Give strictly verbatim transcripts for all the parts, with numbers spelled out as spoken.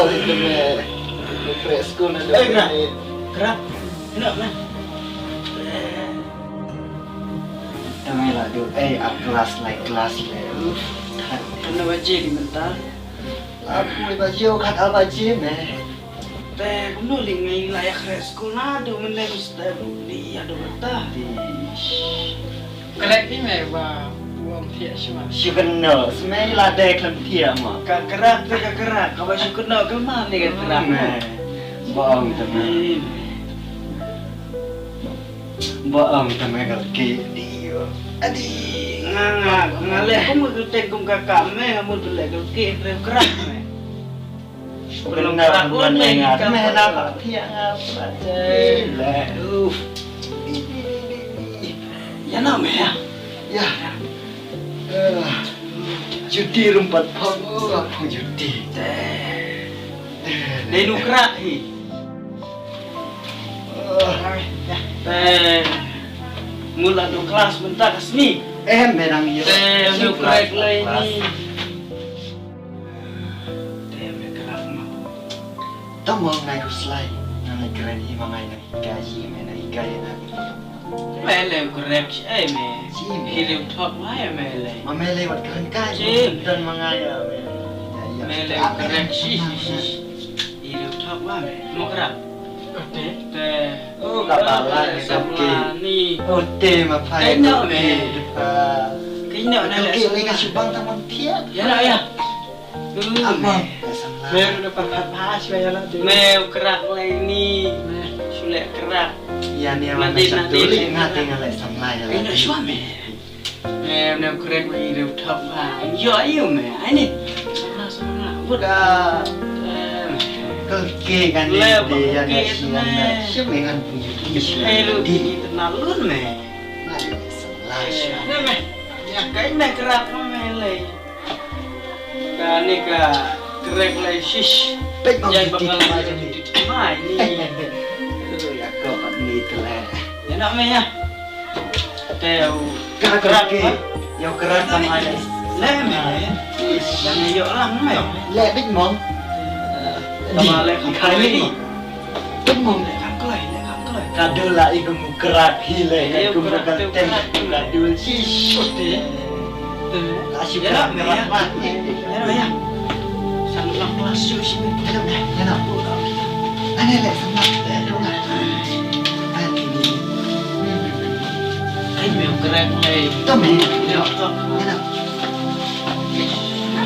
bol ïa me. Me khreh skul naduh. Eh, Krak. Krak. Ïa me. Te me la duh, eh, ap klas lai klas le. Uf. Katno baje dei mynta? Ap khatwei baje, khatar baje me. Te kumno lei ngi la ïa khreh skul naduh mynne, mesti dei ïa duh mynta. Ish. Khlem ïa me ba u ong thiah shuwa. Shu kynnoh, shu me la dei khlem thiah mo. Ka Krak te ka Krak, kaba shu kynnoh ka ma ne ka Krak. Me. Ba ong te me. Ba ong te me ka ki. Adi, nga, nga, nga leh kum ka kyrteng kum ka ka me, nga mut leh ka ki, te Krak me. Belum kerak lun me, ikan me na ka thiah nga. Uf. Ïa na me ya. Ya. Eh, juti rympat pang. Oh, apa juti? Dei nu kerak hi. Eh, mula tu kelas mynta ka sngi. Eh, merang ïa. Eh, nu kerak lai ni. Te me krak ma. Tang ma ngai u slai. Nang ngai kren hi ma ngai na hikai shi me na hikai na. Me le krak shi ai me. Shi me. Hi le thok ma ya me le. Ma me le wat kren kai. Shi. Don ma ngai ya me. Me le krak shi shi shi. Hi le thok ma me. Mo krak. Te. Te. Oh, ka bala ni ka ki. Ni. Oh, te ma phai. Kai no me. Kai no na le. Ka ki ni ka shubang tang mon thiap. Ya na ya. Apa? Me udah pakat pas ya lah tu. Me krak lai ni. Sule krak. Ya ni nanti nanti ngati ngalai samlai ya. Ini suami. Me me krak lai ni thok ba. Yo ayo me. Ini. Sama sama. Udah. Kau ke kan ni ya ni. Siapa dengan punya. Hello di nalun me. Ngalai samlai. Me me. Ya kai me krak me lai. Kane ka krak lai shish. Pek bang. Jai bakal mai ni. Mai ni. Tu ya ko pat ni tele. Ya nak me ya. Te u krak ke. Ya krak ka mai. Le me. Dan yo lang me. Le big mom. Tama le ka mai ni. Kum mong le kam kloi, le kam kloi. Ka dul la i kum krak hi le, ka kum krak tem. Ka dul shi shi. La shi krak me ya. Ya na ya. Sang lang kelas shi shi me. Ya na. Ya na. Ane le sang lang le dong la. Ani ni. Ai me krak le. Tam me. Ya. Ya na.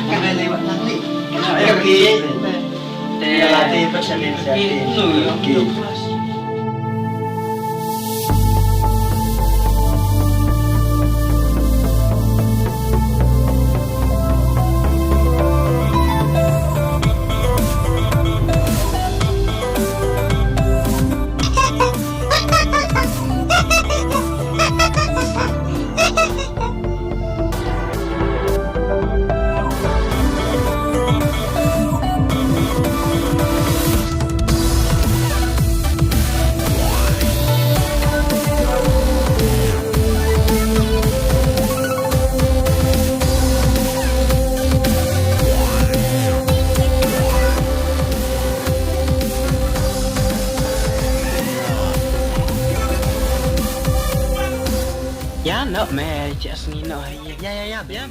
Ka me le wat nang le. Ya. Te la te percent ni siapa? Okey. Ya, no, me, just ni, no, ya, ya, ya, ya.